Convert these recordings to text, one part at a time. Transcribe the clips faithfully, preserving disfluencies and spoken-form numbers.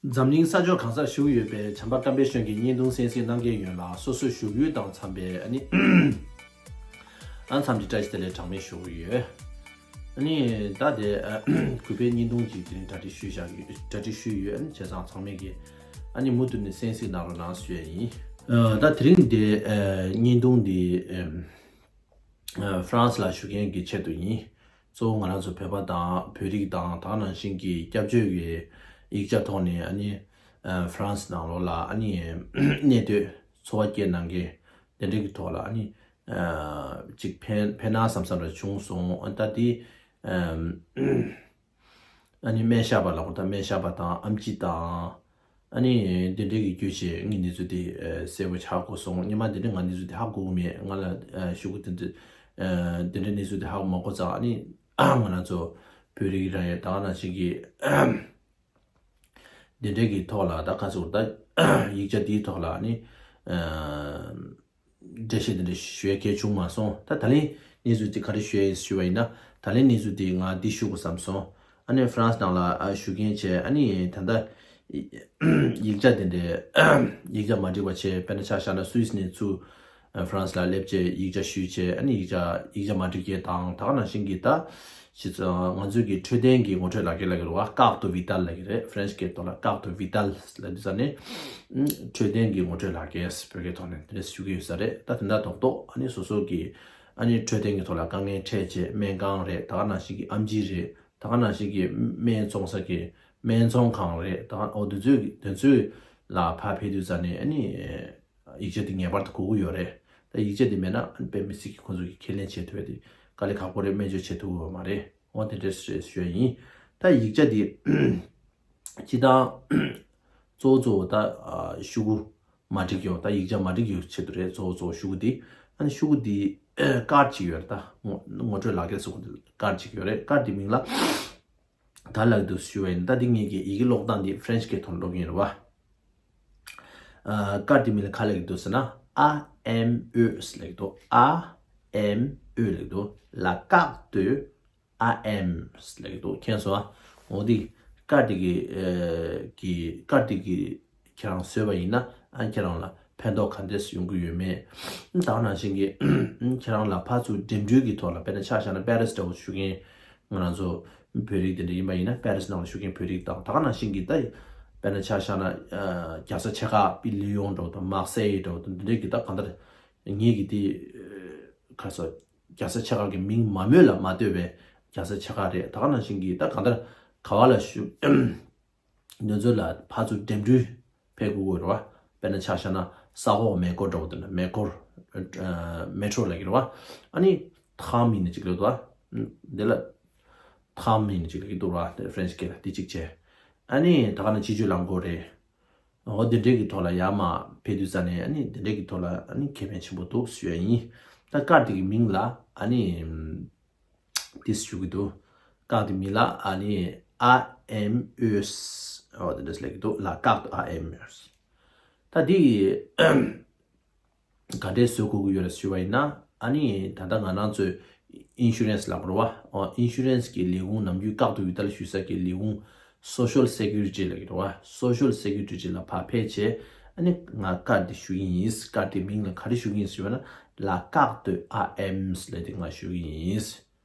འཛམ་གླིང་ས་ཕྱོགས་གང་སར་བཞུགས་ཡོད་པའི་བྱམས་པ་ཀམ་པའི་གཞོན་གྱི་བརྙན་ཐུང་གསན་གཟིགས་གནང་མཁན་ཡོངས་ལ་སོ་སོའི་བཞུགས་ཡུལ་དང་འཚམས་པའི་ཨ་ནི་ཨ་འཚམས་འདྲི་བཀྲ་ཤིས་བདེ་ལེགས་གྲངས་མེད་ཞུ་གི་ཡོད། ཨ་ནི་ད་དེ་གུས་པའི་བརྙན་ཐུང་ཅིག་དེ་རིང་གྲ་སྒྲིག་ཞུས་བཞག་ཡོད། གྲ་སྒྲིག་ཞུས་ཡོད། ཨ་ནི་བྱས་ཙང་ཚང་མས་ཀྱི་ཨ་ནི་མུ་མཐུད་ནས་གསན་གཟིགས་གནང་རོགས་གནང་ཞུ་ཡ་ཡིན། ཨ་ད་དེ་རིང་དེ་ཨ་བརྙན་ཐུང་འདི་ཨ་ཧྥ་རན་སི་ལ་བཞུགས་མཁན་གྱི་ཆེད་དུ་ཡིན། གཙོ་བོ་ང་རང་ཚོ་བོད་པ་དང་བོད་རིགས་དང་ད་ག་ནང་བཞིན་གྱི་སྐྱབས་བཅོལ་གྱི་ཡིག་ཆ་ཐོག་ནས་ཨ་ནི་ཨ་ཧྥ་རན་སི་ནང་ལོགས་ལ་ཨ་ནི་གནས་སྡོད་འཚོ་བ་སྐྱེལ་གནང་མཁན་དེ་འདྲ་གི་ཐོག་ལ་ཨ་ནི་ཨ་ཅིག་ཕན་ཕན་ན་བསམ་བསམ་རེ་བྱུང་སོང་། ཨ་ད་དེ་ཨ་ཨ་ནི་སྨན་ཞབས་པ་ལ་གོ་ད་སྨན་ཞབས་པ་དང་ཨེམ་ཆི་དང་ཨ་ནི་དེ་འདྲའི་གི་བརྒྱུད་བྱས་ངས་གནས་ཚུལ་དེ་ཨ་གསལ་པོ་ཧ་གོ་སོང་། སྔོན་མ་དེ་འདྲའི་ང་གནས་ཚུལ་དེ་ཧ་གོ་གི་མེད། ང་ལ་ཨ་ཤོག་གུ་དེ་འདྲ་ཨ་དེ་འདྲའི་གནས་ཚུལ་དེ་ཧ་གོ་མ་གོ་ཙང་ཨ་ནི་ང་རང་ཚོ་བོད་རིགས་རང་ཡོད་ད་ག་ནང་བཞིན་གྱི་དེ་འདྲའི་གི་ཐོག་ལ་ད་ག་ཚོད་ད་ཡིག་ཆ་དེའི་ཐོག་ལ་ཨ་ནི་ཨ། འགྲེལ་བཤད་དེ་འདྲ་ཞུ་ཡ་གལ་བྱུང་མ་སོང་། ད་ད་ལན་གནས་ཚུལ་དེ་ག་རེ་ཞུ་ཡ་ཡིན་ཞུ་བ་ཡིན་ན། ད་ལན་གནས་ཚུལ་དེ་ང་འདི་ཞུ་དགོས་བསམ་སོང་། ཨ་ནི་ཧྥ་རན་སི་ནང་ལ་ཨ་བཞུགས་མཁན་བྱས་ཨ་ནི་ད་ལྟ་ཡིག་ཆ་དེ་འདྲའི་ཡིག་ཆ་མ་འགྲིག་པ་བྱས། དཔེར་ན་ཆ་བཞག་ན་སུད་སི་ནས་ཚུར་ཧྥ་རན་སི་ལ་སླེབས་བྱས་ཡིག་ཆ་ཞུས་བྱས་ཨ་ནི་ཡིག་ཆ་ཡིག་ཆ་མ་འགྲིག་མཁན་དང་ད་ག་ནང་བཞིན་གྱི་ད་ཕྱི་ཚོ་ང་ཚོའི་གི་འཕྲོད་བསྟེན་གྱི་ངོ་སྤྲོད་ལག་འཁྱེར་ལབ་ཀྱི་རེད་བ། ཀར་ཏུ་བི་ཏཱལ་ལབ་ཀྱི་རེད། ཧྥ་རན་སི་སྐད་ཐོག་ལ་ཀར་ཏུ་བི་ཏཱལ་ལབ་དུས་ཙ་ནས་འཕྲོད་བསྟེན་གྱི་ངོ་སྤྲོད་ལག་འཁྱེར་བོད་སྐད་ཐོག་ནས་དེ་འདྲ་ཞུ་གི་ཡོད་ས་རེད། ད་དེ་འདྲ་རྡོག་རྡོག་ཨ་ནི་སོ་སོ་གི་ཨ་ནི་འཕྲོད་བསྟེན་གྱི་ཐོག་ལ་དཀའ་ངལ་འཕྲད་བྱས་སྨན་ཁང་རེད། ད་ག་ནང་བཞིན་གྱི་ཨེམ་ཆི་རེད། ད་ག་ནང་བཞིན་གྱི་སྨན་བཙོང་ས་གི་སྨན་ཚོང་ཁང་རེད། ད་ག་འོ་དེ་ཚོའི་དེ་ཚོའི་ལ་ཕར་ཕེབས་དུས་ཙ་ནས་ཨ་ནི་ཡིག་ཆ་དེ་ངེས་པར་དུ་དགོས་ཀྱི་ཡོད་རེད། ད་ཡིག་ཆ་དེ་མེད་ན་ཨ་ནི་དཔེ་མི་སྲིད་ཀྱི་ཁོང་ཚོ་གི་ཁས་ལེན་བྱེད་ཐུབ་ཡ་དེ་དཀའ་ལས་ཁག་པོ་རེད། སྨན་བཅོས་བྱེད་ཐུབ་ཀྱི་ཡོད་མ་རེད། འོ་དེ་འདྲ་ཞུ་ཡ་ཡིན། ད་ཡིག་ཆ་དེ་སྤྱི་བཏང་གཙོ་བོ་གཙོ་བོ་ད་ཤོག་གུ་མ་འགྲིག་ཡོད། ད་ཡིག་ཆ་མ་འགྲིག་ཡོད་ཆེད་དུ་རེད། གཙོ་བོ་གཙོ་བོ་ཤོག་གུ་དེ་ཨ་ནི་ཤོག་གུ་དེ་ཀར་ཌི་ཅིག་ཡོད་རེད། ད་ངོ་ངོ་སྤྲོད་ལག་འཁྱེར་ཟེར་གོ་དེ་ཀར་ཌི་ཅིག་ཡོད་རེད། ཀར་ཌི་དེ་མིང་ལ་ག་ལབ་འདུག་ཞུ་བ་ཡིན། ད་འདི་ངེད་ཀྱི་ཡི་གེ་ཀློག་སྟངས་འདི་ཧྥ་རན་སི་སྐད་ཐོག་ནས་ཀློག་གི་ཡིན་རེད་བ། ཀར་ཌི་མིང་ལ་ག་ལབ་འདུག་ཟེར་ན་ཨ་ཨེམ་ཨོ་ལབ་འདུག་ཨ་ཨེམ་ཨོ་ལབ་འདུག་ལ་ཀར་ཏུ་ཨ་ཨེམ་ལབ་འདུག་མཁྱེན་སོང་ཨ། འོ་འདི་ཀར་ཌི་གི་ཨ་གི་ཀར་ཌི་གི་ཁྱེད་རང་བཟོས་པ་ཡིན་ན་ཨ་ཁྱེད་རང་ལ་ཕན་ཐོགས་ག་འདྲས་ཡོང་གི་ཡོད་མེད། ད་ག་ནང་བཞིན་གྱི་ཁྱེད་རང་ལ་ཕར་ཚུར་འགྲིམ་འགྲུལ་གྱི་ཐོག་ལ་དཔེར་ན་ཆ་བཞག་ན་པེ་རིས་འདྲ་བོ་བཞུགས་མཁན་ང་རང་ཚོ་བོད་རིགས་དེ་འདྲ་ཡིན་པ་ཡིན་ན་པེ་རིས་ནང་ལ་བཞུགས་མཁན་བོད་རིགས་དང་ད་ག་ནང་བཞིན་གྱི་ད་དཔེར་ན་ཆ་བཞག་ན་རྒྱལ་ས་ཆེ་ཁག་པི་ལི་ཡོང་འདྲ་བོ་དང་མག་སེ་འདྲ་བོ་དང་འདི་འདྲའི་གི་ད་གང་ལྟར་ངེད་ཀྱི་དེ་ག་ས་རྒྱལ་ས་ཆེ་ཁག་གི་མིང་མ་སྨོས་ལ་མ་ལྟོས་པའི་རྒྱལ་ས་ཆེ་ཁག་རེད། ད་ག་ནང་བཞིན་གྱི་ད་གང་ལྟར་ག་བ་ལ་བཞུགས་འདི་ཚོ་ལ་ཕར་ཚུར་འགྲིམ་འགྲུལ་ཕེབས་དགོས་ཀྱི་རེད་བ། དཔེར་ན་ཆ་བཞག་ན་ས་འོག་མེ་འཁོར་འདྲ་བོ་དེ་འདྲ་མེ་འཁོར་མེ་ཊོ་ལབ་ཀྱི་རེད་བ། ཨ་ནི་ཐམ་ཡིན་ན་གཅིག་ལབ་འདུག་བ། འདི་ལ་ཐམ་ཡིན་ན་གཅིག་ལབ་ཀྱི་འདུག་བ། ཧྥ་རན་སི་སྐད་ལ་འདི་གཅིག་བྱས། ཨ་ནི་ད་ག་ན་སྤྱི་སྤྱོད་རླངས་འཁོར་རེད། འོ་འདི་འདྲའི་གི་ཐོག་ལ་ཡར་མར་ཕེབས་དུས་ཙ་ནས་ཨ་ནི་འདི་འདྲའི་གི་ཐོག་ལ་ཨ་ནི་ཁེ་ཕན་ཆེན་པོ་འདུག་ཞུ་ཡ་ཡིན། ད་ཀར་འདི་གི་མིང་ལ་ཨ་ནི་ཏིས་ཞུ་གི་འདུག་ཀར་འདི་མིང་ལ་ཨ་ནི་ཨ་ཨེམ་ཨོས་འོ་འདི་འདྲས་ལབ་ཀྱི་འདུག་ལ་ཀར་ཨ་ཨེམ་ཨོས། ད་འདི་ག་འདྲས་བཟོ་དགོས་ཀྱི་ཡོད་རེད་ཞུ་བ་ཡིན་ན་ཨ་ནི་ད་ལྟ་ང་རང་ཚོས་ཨིན་ཤུ་རན་སི་ལབ་དགོས་རེད་བ། ཨིན་ཤུ་རན་སི་གི་ལས་ཁུངས་ནམ་རྒྱུན་ཀར་འདི་ཡོད་ད་ལ་ཞུ་ས་གི་ལས་ཁུངས་སོ་ཤལ་སེ་ཀུ་རི་ཊི་ལབ་ཀྱི་རེད་བ། སོ་ཤལ་སེ་ཀུ་རི་ཊི་ལ་ཕར་ཕེབས་བྱས་ཨ་ནི་ང་ཀར་འདི་ཞུ་གི་ཡིན། ཀར་འདི་མིང་ལ་ག་རེ་ཞུ་གི་ཡིན་ཞུ་བ་ན་ལ་ཀར་ཏུ་ཨ་ཨེམ་ལབ་དེ་ང་ཞུ་གི་ཡིན།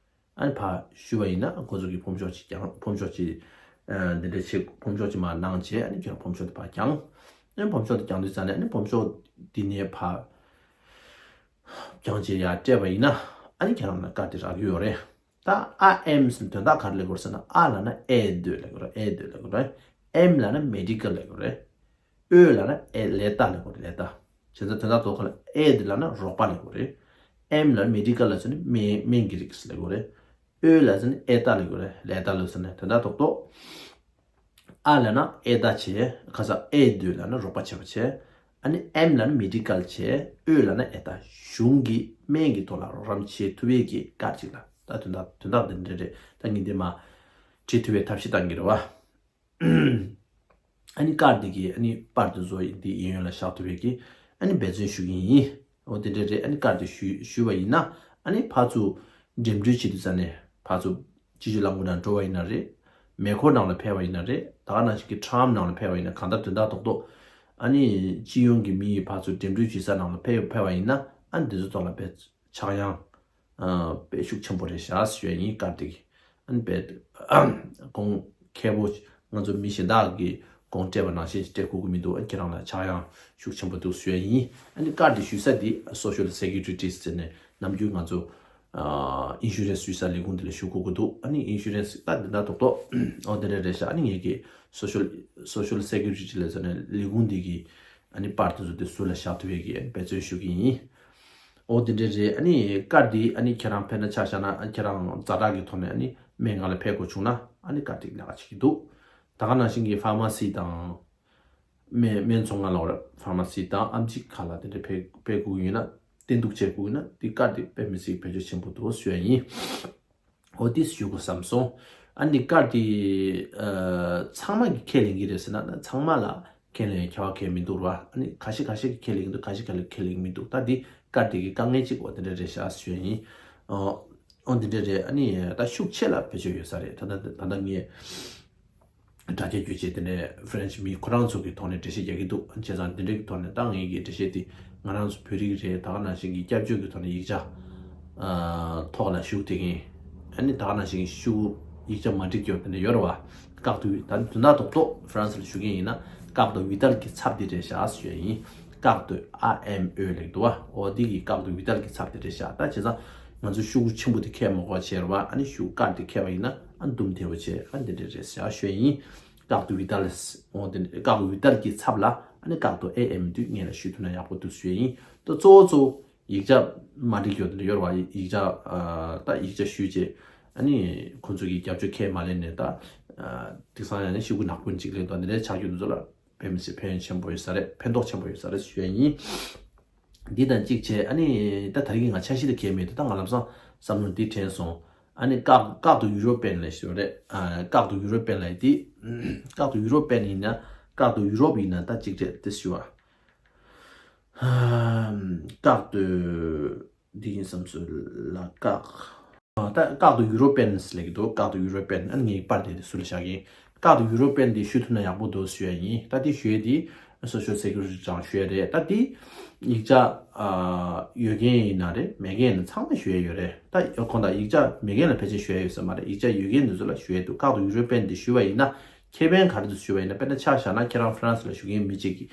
ཨ་ནི་ཕར་ཞུ་བ་ཡིན་ན་ཁོ་ཚོ་གི་ཕོམ་ཤོག་ཅིག་ཀྱང་ཕོམ་ཤོག་ཅིག་འདི་འདྲ་ཆེ་ཕོམ་ཤོག་ཅིག་མར་གནང་བྱས་ཨ་ནི་ཁྱོད་རང་ཕོམ་ཤོག་དེ་ཕར་བཀྱང་། ཨ་ནི་ཕོམ་ཤོག་དེ་བཀྱང་དུས་ཙ་ནས་ཨ་ནི་ཕོམ་ཤོག་འདི་ནས་ཕར་བཀྱང་བྱས་ཡར་སྤྲད་པ་ཡིན་ན་ཨ་ནི་ཁྱེད་རང་ལ་ཀར་འདི་རག་གི་ཡོད་རེད། ད་ཨ་ཨེམ་ཟེར་དོན་དག་ག་རེ་ལབ་དགོས་རེད་ཟེར་ན་ཨ་ལབ་ན་ཨེ་ཌི་ལབ་དགོས་རེད། ཨེ་ཌི་ལབ་དགོས་རེད། ཨེམ་ལབ་ན་མེ་ཌི་ཀལ་ལབ་དགོས་རེད། ཨོ་ལབ་ན་ཨེ་ལས་ཀ་ལབ་དགོས་རེད། ལས་ཀ་བྱས་ཙང་དོན་དག་ཐོག་ཁ་ལ་ཨེ་ཌི་ལབ་ན་རོགས་པ་ལབ་དགོས་རེད། ཨེམ་ལབ་ན་མེ་ཌི་ཀལ་ལབ་ཟེར་ན་སྨན་སྨན་གྱི་རིགས་ལབ་དགོས་རེད། ཨོ་ལབ་ཟེར་ན་ཨེ་ལྟ་ལབ་དགོས་རེད། ལས་ཀ་ལབ་ཟེར་ན་དོན་དག་ཐོག་ཐོག་ཨ་ལབ་ན་ཨེ་ལྟ་བྱས། ཁ་སང་ཨེ་ཌི་ལབ་ན་རོགས་པ་བྱས་པ་བྱས། ཨ་ནི་ཨེམ་ལབ་ན་མེ་ཌི་ཀལ་བྱས། ཨོ་ལབ་ན་ཨེ་ལྟ། གཞུང་གི་སྨན་གྱི་ཐོག་ལ་རོགས་རམ་བྱེད་ཐུབ་ཡས་ཀྱི་ཀར་ཅིག་ལ་ད་དོན་དག་དོན་དག་འདི་འདྲ་རེད། ད་ངས་འདི་མར་བྲིས་ཐུབ་པའི་ཐབས་ཤེས་གཏང་གི་རེད་བ། ཨ་ནི་ཀར་འདི་གི་ཨ་ནི་པར་དེ་ཚོ་འདི་གཡས་གཡོན་ལ་བཞག་ཐུབ་པའི་གི་ཨ་ནི་འབད་བརྩོན་ཞུ་གི་ཡིན། འོ་དེ་འདྲ་རེད། ཨ་ནི་ཀར་འདི་ཞུ་ཞུས་པ་ཡིན་ན་ཨ་ནི་ཕར་ཚུར་འགྲིམ་འགྲུལ་བྱེད་དུས་ཙ་ནས་ཕར་ཚུར་སྤྱི་སྤྱོད་རླངས་འཁོར་ནང་འགྲོ་བ་ཡིན་ན་རེད། མེ་འཁོར་ནང་ལ་ཕེབས་པ་ཡིན་ན་རེད། ད་ག་ནང་བཞིན་གྱི་ཊམ་ནང་ལ་ཕེབས་པ་ཡིན་ན། གང་ལྟར་དོན་དག་རྡོག་རྡོག་ཨ་ནི་སྤྱི་ཡོངས་ཀྱི་མི་ཡི་ཕར་ཚུར་འགྲིམ་འགྲུལ་བྱེད་ས་ནང་ལ་ཕེབས་ཕེབས་པ་ཡིན་ན། ཨ་ནི་འདི་ཚོ་ཐོག་ལ་དཔེ་ཆག་ཡང་ཨ་དཔེ་ཤུགས་ཆེན་པོ་རེད་ཤག་ཞུ་ཡ་ཡིན། སྐབས་དེ་གི་ཨ་ནི་དཔེ་གོང་ཁེ་པོ་ང་ཚོ་མི་གཞན་དག་གི་གོང་སྤྲད་པ་ནང་བཞིན་སྤྲད་དགོས་ཀྱི་མི་འདུག་ཨ་ཁྱེད་རང་ལ་ཆག་ཡང་ཤུགས་ཆེན་པོ་འདུག་ཞུ་ཡ་ཡིན། ཨ་ནི་ཀར་དེ་ཞུ་ས་དེ་Social Securities ཟེར་ནས་ནམ་རྒྱུན་ང་ཚོ་ཨ་ཨིན་ཤུ་རན་སི་ཞུ་ས་ལས་ཁུངས་དེ་ལ་ཞུ་དགོས་ཀྱི་འདུག་ཨ་ནི་ཨིན་ཤུ་རན་སི་ད་འདི་འདྲ་རྡོག་རྡོག་ཨོ་དེ་འདྲ་རེད་ཤག་ཨ་ནི་ངས་ཀྱི་Social Social Security ལ་ཟེར་ནས་ལས་ཁུངས་དེ་གི་ཨ་ནི་པར་དེ་ཚོ་དེ་ཟུར་ལ་བཞག་ཐུབ་ཡས་ཀྱི་ཨ་ནི་འབད་བརྩོན་ཞུ་གི་ཡིན། ཨོ་དེ་འདྲ་རེད། ཨ་ནི་ཀར་དེ་ཨ་ནི་ཁྱེད་རང་ཕེབས་ན་ཆ་བཞག་ན། ཨ་ཁྱེད་རང་ཛ་དྲག་གི་ཐོག་ནས་ཨ་ནི་སྨན་ཁང་ལ་ཕེབས་དགོས་བྱུང་ན། ཨ་ནི་ཀར་དེ་ལས་ཀ་བྱེད་ཀྱི་འདུག་ད་ག་ནང་བཞིན་གྱི་ཕར་མ་སི་དང་སྨན་སྨན་ཚོང་ཁང་ལ་བར་ཕར་མ་སི་དང་ཨེམ་ཆི་ཁ་ལ་དེ་འདྲ་ཕེབས་ཕེབས་དགོས་ཡོད་ན། བསྟེན་གཏུག་བྱེད་དགོས་ཡོད་ན། དེ་ཀར་དེ་དཔེ་མི་སྲིད་བེད་སྤྱོད་ཆེན་པོ་འདུག་ཞུ་ཡ་ཡིན། ཨོ་དེ་ཞུ་དགོས་བསམ་སོང་། ཨ་ནི་ཀར་དེ་ཨ་ཚང་མ་གིས་ཁས་ལེན་གྱི་རེད་ཟེར་ན། ཚང་མ་ལ་ཁས་ལེན་ཁྱད་པར་གང་ཡང་མི་འདུག་ར། ཨ་ནི་ཁ་ཤས་ཁ་ཤས་ཀྱིས་ཁས་ལེན་གྱི་འདུག་ཁ་ཤས་ཁ་ལ་ཁས་ལེན་གྱི་མི་འདུག་ད་འདི་ཀར་དེ་གི་དཀའ་ངལ་གཅིག་པོ་དེ་འདྲ་རེད་ཤག་ཞུ་ཡ་ཡིན། ཨོ་ཨོ་འདི་འདྲ་རེད། ཨ་ནི་ད་ཤུགས་ཆེ་ལ་བེད་སྤྱོད་ཡོད་ས་རེད། ད་ལྟ་ད་ལྟ་ངས་དྲ་རྒྱ་བརྒྱུད་བྱས་དེ་ནས་ཧྥ་རན་སི་མི་ཁོ་རང་ཚོ་གི་ཐོག་ནས་འགྲེལ་བཤད་རྒྱག་གི་འདུག་བྱས་ཙང་དེ་འདྲའི་ཐོག་ནས་ད་ངེད་ཀྱི་འགྲེལ་བཤད་དེ་ང་རང་ཚོ་བོད་རིགས་རེད། ད་ག་ནང་བཞིན་གྱི་སྐྱབས་བཅོལ་གྱི་ཐོག་ནས་ཡིག་ཆ་ཨ་ཐོག་ལ་ཞུགས་དེ་གིན། ཨ་ནི་ད་ག་ནང་བཞིན་གྱི་ཤུགས་ཡིག་ཆ་མ་འགྲིག་རྒྱུ་དེ་འདྲ་ཡོད་རེད་བ། ཀར་ཏུ་ད་དོན་དག་རྡོག་རྡོག་ཧྥ་རན་སི་ལ་ཞུ་མཁན་ཡིན་ན། ཀར་ཏུ་བི་ཏཱལ་གྱི་ཚབ་དེ་རེད་ཤག་ཞུ་ཡ་ཡིན། ཀར་ཏུ་ཨ་ཨེམ་ཨོ་ལེགས་འདུག་བ། འོ་འདི་གི་ཀར་ཏུ་བི་ཏཱལ་གྱི་ཚབ་དེ་རེད་ཤག་ད་བྱས་ཙང་ང་ཚོ་ཤུགས་ཆེན་པོ་དེ་ཁྱེར་མ་དགོས་པ་བྱས་རེད་བ། ཨ་ནི་ཤུགས་ཀར་དེ་ཁྱེར་བ་ཡིན་ན་ཨ་འདུམ་ཐེབས་པ་བྱས། ཨ་འདི་འདྲ་རེད་ཤག་ཞུ་ཡ་ཡིན། ཀར་ཏུ་བི་ཏཱལ། འོ་དེ་ཀར་ཏུ་བི་ཏཱལ་གྱི་ཚབ་ལ་ཨ་ནི་ཀར་ཏུ་ཨེ་ཨེམ་དུ་ངེད་ལ་ཞུ་ཐུབ་ན་ཡག་པོ་འདུག་ཞུ་ཡ་ཡིན། ད་གཙོ་བོ་གཙོ་བོ་ཡིག་ཆ་མ་འགྲིག་ཡོད་དེ་ཡོད་རེད་བ། ཡིག་ཆ་ཨ་ད་ཡིག་ཆ་ཞུས་རྗེས་ཨ་ནི་ཁོང་ཚོ་གིས་རྒྱབ་སྐྱོར་ཁས་མ་ལེན་ནས། ད་ཨ་དེང་སང་ཡང་ནི་ཤོག་གུ་ནག་པོ་གཅིག་ལེན་དོན་དེ་འདྲའི་ཆགས་རྒྱུ་འདི་ཚོ་ལ་དཔེ་མི་སྲིད་ཕན་ཡོན་ཆེན་པོ་ཡོད་ས་རེད། ཕན་ཐོགས་ཆེན་པོ་ཡོད་ས་རེད་ཞུ་ཡ་ཡིན། འདི་དང་གཅིག་བྱས་ཨ་ནི་ད་ད་རེས་ཀྱི་ང་འཆར་གཞི་ལ་གལ་མེད་དུ། ད་ང་ལམ་སང་བསམ་བློ་འདི་དྲན་སོང་། ཨ་ནི་ཀག་ཀག་ཏུ་ཡུ་རོ་པན་ལ་ཞུ་རེད། ཨ་ཀག་ཏུ་ཡུ་རོ་པན་ལ་ཡི་དེ། ཀག་ཏུ་ཡུ་རོ་པན་ཡིན་ན། ཀག་ཏུ་ཡུ་རོབ་ཡིན་ན་ད་གཅིག་རེད་དེ་ཞུ་བ། ཀག་ཏུ་འདི་ཡིན་བསམ་སོང་ལ་ཀག་ད་ཀག་ཏུ་ཡུ་རོ་པན་ལེགས་འདུག་ཀག་ཏུ་ཡུ་རོ་པན། ཨ་ནི་ངའི་པར་དེ་དེ་སུ་ལ་བཞག་ཡིན། ཀག་ཏུ་ཡུ་རོ་པན་དེ་ཞུ་ཐུབ་ན་ཡག་པོ་འདུག་ཞུ་ཡ་ཡིན། ད་དེ་ཞུ་ཡ་དེ་སོ་ཤལ་སེ་ཀུ་རི་ཊི་དང་ཞུ་ཡ་རེད། ད་དེ་ཡིག་ཆ་ཨ་ཡོད་མཁན་ཡིན་ན་རེད། མེད་མཁན་ཡིན་ན་ཚང་མས་ཞུ་ཡ་ཡོད་རེད། ད་ཁོང་ད་ཡིག་ཆ་མེད་མཁན་ལ་ཕལ་ཆེར་ཞུ་ཡ་ཡོད་ས་མ་རེད། ཡིག་ཆ་ཡོད་མཁན་དེ་ཚོ་ལ་ཞུ་ཡ་འདུག་ཀག་ཏུ་ཡུ་རོ་པན་དེ་ཞུ་བ་ཡིན་ན་ཁེ་ཕན་ག་རེ་འདུག་ཞུ་བ་ཡིན་ན། དཔེར་ན་ཆ་བཞག་ན་ཁྱེད་རང་ཧྥ་རན་སི་ལ་བཞུགས་མཁན་མི་གཅིག་གིས་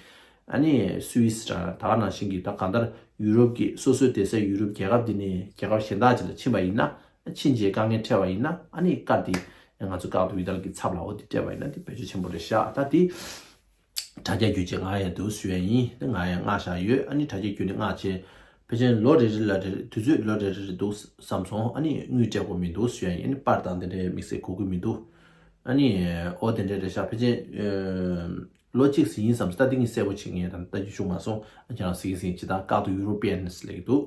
ཨ་ནི་སུད་སི་ར་ད་ག་ནང་བཞིན་གྱི་ད་གང་ལྟར་ཡུ་རོབ་ཀྱི་སོ་སོའི་སྡོད་སའི་ཡུ་རོབ་རྒྱལ་ཁབ་འདི་ནས་རྒྱལ་ཁབ་གཞན་དག་ཅིག་ལ་ཕྱིན་པ་ཡིན་ན། ཕྱིན་རྗེས་དཀའ་ངལ་འཕྲད་པ་ཡིན་ན། ཨ་ནི་ཀར་འདི་ང་ཚོ་ཀག་ཏུ་བི་ཏཱལ་གྱི་ཚབ་ལ་འོ་འདི་སྤྲད་པ་ཡིན་ན་འདི་བེད་སྤྱོད་ཆེན་པོ་རེད་ཤག་ད་འདི་དྲ་རྒྱ་བརྒྱུད་བྱས་མངགས་ཡ་འདུག་ཞུ་ཡ་ཡིན། འདི་མངགས་ཡ་མངགས་བཞག་ཡོད། ཨ་ནི་དྲ་རྒྱ་བརྒྱུད་ནས་མངགས་བྱས་ཕལ་ཆེར་ལོ་རེ་རེ་ལ་རེ་རེ་དུས་ཚོད་ལོ་རེ་རེ་རེ་འདུག་བསམ་སོང་། ཨ་ནི་དངུལ་སྤྲད་དགོས་མི་འདུག་ཞུ་ཡ་ཡིན། ཨ་ནི་པར་དང་དེ་འདྲའི་དམིགས་བསལ་དགོས་ཀྱི་མི་འདུག་ཨ་ནི་ཨོ་དེ་འདྲ་རེད་ཤག་ཕལ་ཆེར་ཨ་ལོ་གཅིག་ཙམ་ཡིན་བསམ་སོང་། ད་འདི་ངས་གསལ་པོ་ཅིག་ངས་ད་ལྟ་ཞུ་མ་སོང་། ཨ་ཁྱེད་རང་གཟིགས་གཟིགས་ཅིག་དང་། ཀག་ཏུ་ཡུ་རོ་པན་ལེགས་འདུག་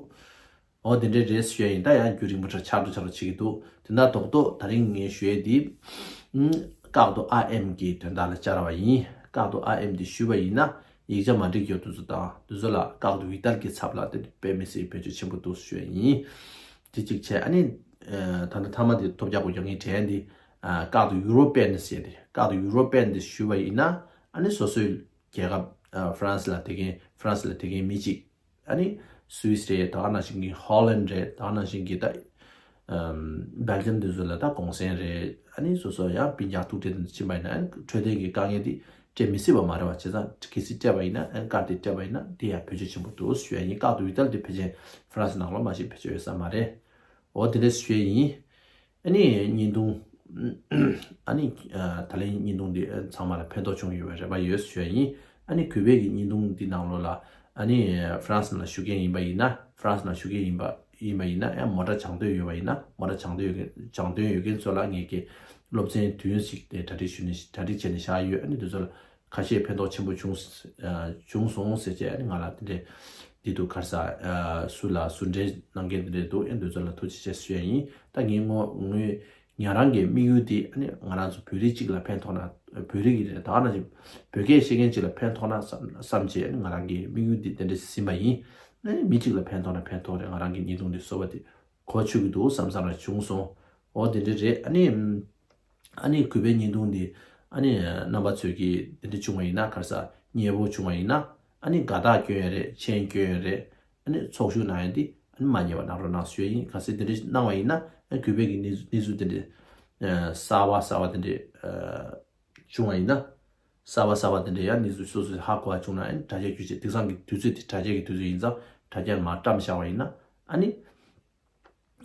ཨོ་དེ་འདྲ་རེད་ཞུ་ཡ་ཡིན། ད་ཡང་རྒྱུན་རིང་པོ་ཆགས་འགྲོ་ཆགས་འགྲོ་བྱེད་ཀྱི་འདུག་དེ་འདྲ་རྡོག་རྡོག་ད་རིང་ངས་ཞུ་ཡ་འདི་ཀག་ཏུ་ཨ་ཨེམ་གྱི་དོན་དག་ལ་བཅར་བ་ཡིན། ཀག་ཏུ་ཨ་ཨེམ་འདི་ཞུས་པ་ཡིན་ན་ཡིག་ཆ་མ་འགྲིག་ཡོད་དུས་ཚོ་དང་དུས་ཚོད་ལ་ཀག་ཏུ་བི་ཏཱལ་གྱི་ཚབ་ལ་དེ་དཔེ་མི་སྲིད་བེད་སྤྱོད་ཆེན་པོ་འདུག་ཞུ་ཡ་ཡིན། དེ་གཅིག་བྱས། ཨ་ནི་ད་ལྟ་མཐའ་མ་དེ་ཐོབ་རྒྱག་དགོས་རྒྱག་ངས་དྲན་འདི་ཀག་ཏུ་ཡུ་རོ་པན་ཟེར་ཏེ། ཀག་ཏུ་ཡུ་རོ་པན་འདི་ཞུས་པ་ཡིན་ན། ཨ་ནི་སོ་སོའི་རྒྱལ་ཁབ་ཧྥ་རན་སི་ལ་བསྡད་མཁན་ཧྥ་རན་སི་ལ་བསྡད་མཁན་མི་གཅིག་ཨ་ནི་སུད་སི་རེད། ད་ག་ནང་བཞིན་གྱི་ཧོ་ལན་རེད། ད་ག་ནང་བཞིན་གྱི་ད་ཨམ་སྦེལ་ཇམ་དེ་ཚོ་ལ་ད་གུང་སེང་རེད། ཨ་ནི་སོ་སོ་ཡང་སྤུན་ཀྱག་ཐུག་འཕྲད་དེ་ཕྱིན་པ་ཡིན་ན། ཨ་ནི་འཕྲོད་བསྟེན་གྱི་དཀའ་ངལ་དེ་འཕྲད་མི་སྲིད་པ་མ་རེད་བ། བྱས་ཙང་གལ་སྲིད་སྤྲད་པ་ཡིན་ན། ཨ་ནི་ཀར་དེ་སྤྲད་པ་ཡིན་ན་དེ་ཡང་བེད་སྤྱོད་ཆེན་པོ་འདུག་ཞུ་ཡ་ཡིན། ཀག་ཏུ་བི་ཏཱལ་དེ་ཕལ་ཆེར་ཧྥ་རན་སི་ནང་ལོགས་མ་གཏོགས་བེད་སྤྱོད་ཡོད་ས་མ་རེད། འོ་དེ་འདྲ་ཞུ་ཡ་ཡིན། ཨ་ནི་བརྙན་ཐུང་། ཨ་ནི་ཨ་ད་ལན་བརྙན་ཐུང་འདི་ཨ་ཚང་མ་ལ་ཕན་ཐོགས་བྱུང་ཡོད་པའི་རེ་བ་ཡོད་ཞུ་ཡ་ཡིན། ཨ་ནི་གུས་པས་ཀྱི་བརྙན་ཐུང་འདི་ནང་ལོགས་ལ་ཨ་ནི་ཧྥ་རན་སི་ནང་ལ་བཞུགས་མཁན་ཡིན་པ་ཡིན་ན། ཧྥ་རན་སི་ནང་བཞུགས་མཁན་ཡིན་པ་ཡིན་པ་ཡིན་ན། ཡང་མོ་ཊ་སྦྱང་འདོད་ཡོད་པ་ཡིན་ན། མོ་ཊ་སྦྱང་འདོད་ཡོད་མཁན་སྦྱང་འདོད་ཡོད་མཁན་ཚོ་ལ་ངས་ཀྱི་སློབ་ཚན་དུས་ཡུན་ཞིག་དེ་གྲ་སྒྲིག་ཞུས་ནས་གྲ་སྒྲིག་བྱས་ནས་བཞག་ཡོད། ཨ་ནི་འདི་ཚོ་ལ་ཁ་ཤས་ཕན་ཐོགས་ཆེན་པོ་བྱུང་ཨ་བྱུང་སོང་ཟེར་བྱས། ཨ་ནི་ང་ལ་དེ་འདྲས་འདི་འདུག་ག་རེ་ཟ་ཨ་སུ་ལ་ཟུར་འབྲེལ་གནང་མཁན་དེ་འདྲས་འདུག་ཨ་ནི་འདི་ཚོ་ལ་ཐུགས་རྗེ་ཆེ་ཞུ་ཡ་ཡིན། ད་ངས་ངོ་ངོས་ང་རང་གི་དམིགས་ཡུལ་དེ་ཨ་ནི་ང་རང་ཚོ་བོད་རིགས་གཅིག་ལ་ཕན་ཐོགས་ན། བོད་རིགས་ཀྱི་ད་ག་ནང་བཞིན་བོད་སྐད་ཤེས་མཁན་གཅིག་ལ་ཕན་ཐོགས་ན་བསམ་བསམ་བྱས། ཨ་ནི་ང་རང་གི་དམིགས་ཡུལ་དེ་དེ་འདྲས་ཟིན་པ་ཡིན། ཨ་ནི་མི་གཅིག་ལ་ཕན་ཐོགས་ན་ཕན་ཐོགས་རེད། ང་རང་གི་བརྙན་ཐུང་འདི་བཟོ་བ་དེ་གོ་ཆོད་ཀྱི་འདུག་བསམ་བསམ་རང་བྱུང་སོང་། འོ་དེ་འདྲས་རེད། ཨ་ནི། ཨ་ནི་གུས་པའི་བརྙན་ཐུང་འདི་ཨ་ནི་རྣམ་པ་ཚོས་ཀྱིས་འདི་འདྲ་བྱུང་བ་ཡིན་ན། ག་རེ་ཟ། མཉེས་པོ་བྱུང་བ་ཡིན་ན། ཨ་ནི་དགའ་རྟགས་སྐྱོན་ཡོད་རེད། མཆན་སྐྱོན་ཡོད་རེད། ཨ་ནི་ཚོགས་ཞུགས་གནང་ཡ་འདི་ཨ་ནི་མ་ཉེས་པ་གནང་རོགས་གནང་ཞུ་ཡ་ཡིན། གལ་སྲིད་འདི་འདྲ་གནང་བ་ཡིན་ན། ཨ་ནི་གུས་པས་ཀྱི་གནས་གནས་ཚུལ་འདི་འདྲ་ཨ་གསར་པ་གསར་པ་འདི་འདྲ་ཨ་བྱུང་བ་ཡིན་ན། གསར་པ་གསར་པ་འདི་འདྲ་ཡང་གནས་ཚུལ་སོ་སོས་ཧ་གོ་བ་བྱུང་ན། ཨ་ནི་དྲ་རྒྱ་བརྒྱུད་བྱས། དེང་སང་གི་དུས་ཚོད་དེ་དྲ་རྒྱ་གི་དུས་ཚོད་ཡིན་ཙང་། དྲ་རྒྱར་མར་བཀྲམ་བཞག་པ་ཡིན་ན། ཨ་ནི་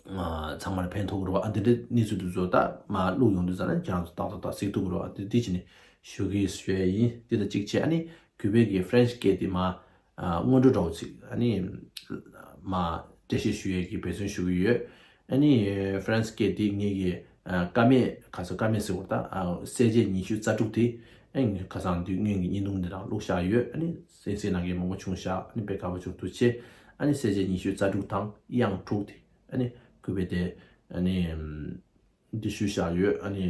ཨ་ཚང་མར་ཕན་ཐོགས་ཀྱི་རེད་པ། ཨ་འདི་འདྲའི་གནས་ཚུལ་འདི་ཚོ་ད་མར་བླུགས་ཡོང་དུས་ཙམ་ན་ཁྱེད་རང་ཚོ་ཏག་ཏག་ཏག་གཟིགས་ཐུབ་ཀྱི་རེད་པ། ཨ་འདི་འདི་བྱས་ནས་ཞུ་གི་ཞུ་ཡ་ཡིན། འདི་དང་གཅིག་བྱས། ཨ་ནི་གུས་པས་ཀྱི་ཧྥ་རན་སི་སྐད་འདི་མར་ཨ་སྔོན་འགྲོ་འདྲ་པོ་ཅིག་ཨ་ནི་མར་འགྲེལ་བཤད་ཞུ་ཡས་ཀྱི་འབད་བརྩོན་ཞུ་གི་ཡོད། ཨ་ནི་ཧྥ་རན་སི་སྐད་འདི་ངེད་ཀྱི་ཨ་ཀ་མད། ག་ཚོད་ཀ་མད་ཟེར་བ་ད། ཨ་གསལ་བྱེད་ཉི་ཤུ་རྩ་དྲུག་དེ་ཨ་ནི་ཁ་སང་དུས་སྔོན་གྱི་བརྙན་ཐུང་འདི་ནང་བླུགས་བཞག་ཡོད། ཨ་ནི་གསན་གཟིགས་གནང་མཁན་མང་པོ་བྱུང་ཤག་ཨ་ནི་དཔེ་དགའ་པོ་བྱུང་། ཐུགས་རྗེ་ཆེ། ཨ་ནི་གསལ་བྱེད་ཉི་ཤུ་རྩ་དྲུག་དང་དབྱངས་དྲུག་དེ་ཨ་ནི་གུས་པས་དེ་ཨ་ནི་འདི་ཞུས་བཞག་ཡོད། ཨ་ནི་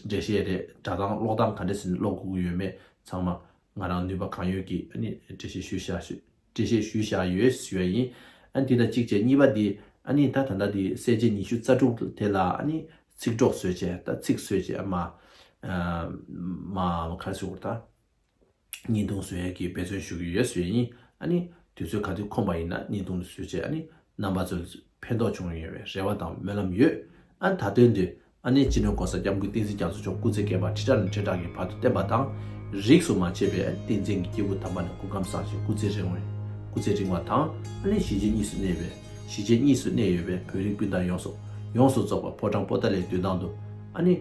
འགྲེལ་བཤད་རེད། སྒྲ་གདངས་ཀློག་སྟངས་ག་འདྲ་ཟེར་ནས་ཀློག་དགོས་ཀྱི་ཡོད་མེད་ཚང་མ་ང་རང་ནུས་པ་གང་ཡོད་ཀྱིས་ཨ་ནི་འགྲེལ་བཤད་ཞུས་བཞག་ཞུ། འགྲེལ་བཤད་ཞུས་བཞག་ཡོད་ཞུ་ཡ་ཡིན། ཨ་ནི་དེ་དང་གཅིག་བྱས། གཉིས་པ་འདི་ཨ་ནི་ད་ད་ལྟ་འདི་གསལ་བྱེད་ཉི་ཤུ་རྩ་དྲུག་དེ་ལ་ཨ་ནི་ཚིག་གྲོགས་བཟོས་བྱས། ད་ཚིག་བཟོས་བྱས་ཨ་མ་ཨ་མ་ག་རེ་ཟེར་དགོས་རེད་ད། བརྙན་ཐུང་བཟོ་ཡས་ཀྱི་འབད་བརྩོན་ཞུ་གི་ཡོད་ཞུ་ཡས་ཡིན། ཨ་ནི་དུས་ཚོད་ག་དུས་ཁོམ་པ་ཡིན་ན་བརྙན་ཐུང་འདི་བཟོས་བྱས། ཨ་ནི་རྣམ་པ་ཚོར་ཕན་ཐོགས་བྱུང་ཡོང་བའི་རེ་བ་དང་སྨོན་ལམ་ཡོད། ཨ་ནི་ད་དོན་དུ་ཨ་ནི་སྤྱི་ནོར་༸གོང་ས་༸སྐྱབས་མགོན་བསྟན་འཛིན་རྒྱ་མཚོ་མཆོག་སྐུ་ཚེ་བསྐལ་པ་ཁྲི་ཕྲག་ནས་ཁྲི་ཕྲག་གི་བར་དུ་བརྟན་པ་དང་། རིས་སུ་མ་ཆད་པའི་བསྟན་འཛིན་གྱི་སྐྱེས་བུ་དམ་པ་རྣམས་སྐུ་ཁམས་བཟང་ཞིང་སྐུ་ཚེ་རིང་བའི་སྐུ་ཚེ་རིང་བ་དང་། ཨ་ནི་གཞིས་བྱེས་གཉིས་སུ་གནས་པའི་གཞིས་བྱེས་གཉིས་སུ་གནས་ཡོད་པའི་བོད་རིགས་སྤུན་ཟླ་ཡོངས་སུ་ཡོངས་སུ་རྫོགས་པ་ཕོ་བྲང་པོ་ཏཱ་ལའི་མདུན་ཐང་དུ་ཨ་ནི་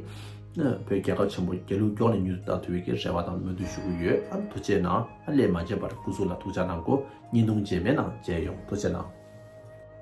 བོད་རྒྱལ་ཁབ་ཆེན་པོ་རྒྱལ་གླུ་མགྱོགས་ནས་མྱུར་དུ་བཏང་ཐུབ་པའི་གི་རེ་བ་དང་སྨོན་འདུན་ཞུ་གི་ཡོད། ཨ་ནི་ཐུགས་རྗེ་གནང་། ཨ་ལས་མ་བྱས་པར་སྐུ་གཟུགས་ལ་ཐུགས་ཅག་གནང་དགོས། བརྙན་ཐུང་རྗེས་མའི་ནང་མཇལ་ཡོང་། ཐུགས་རྗེ་གནང་།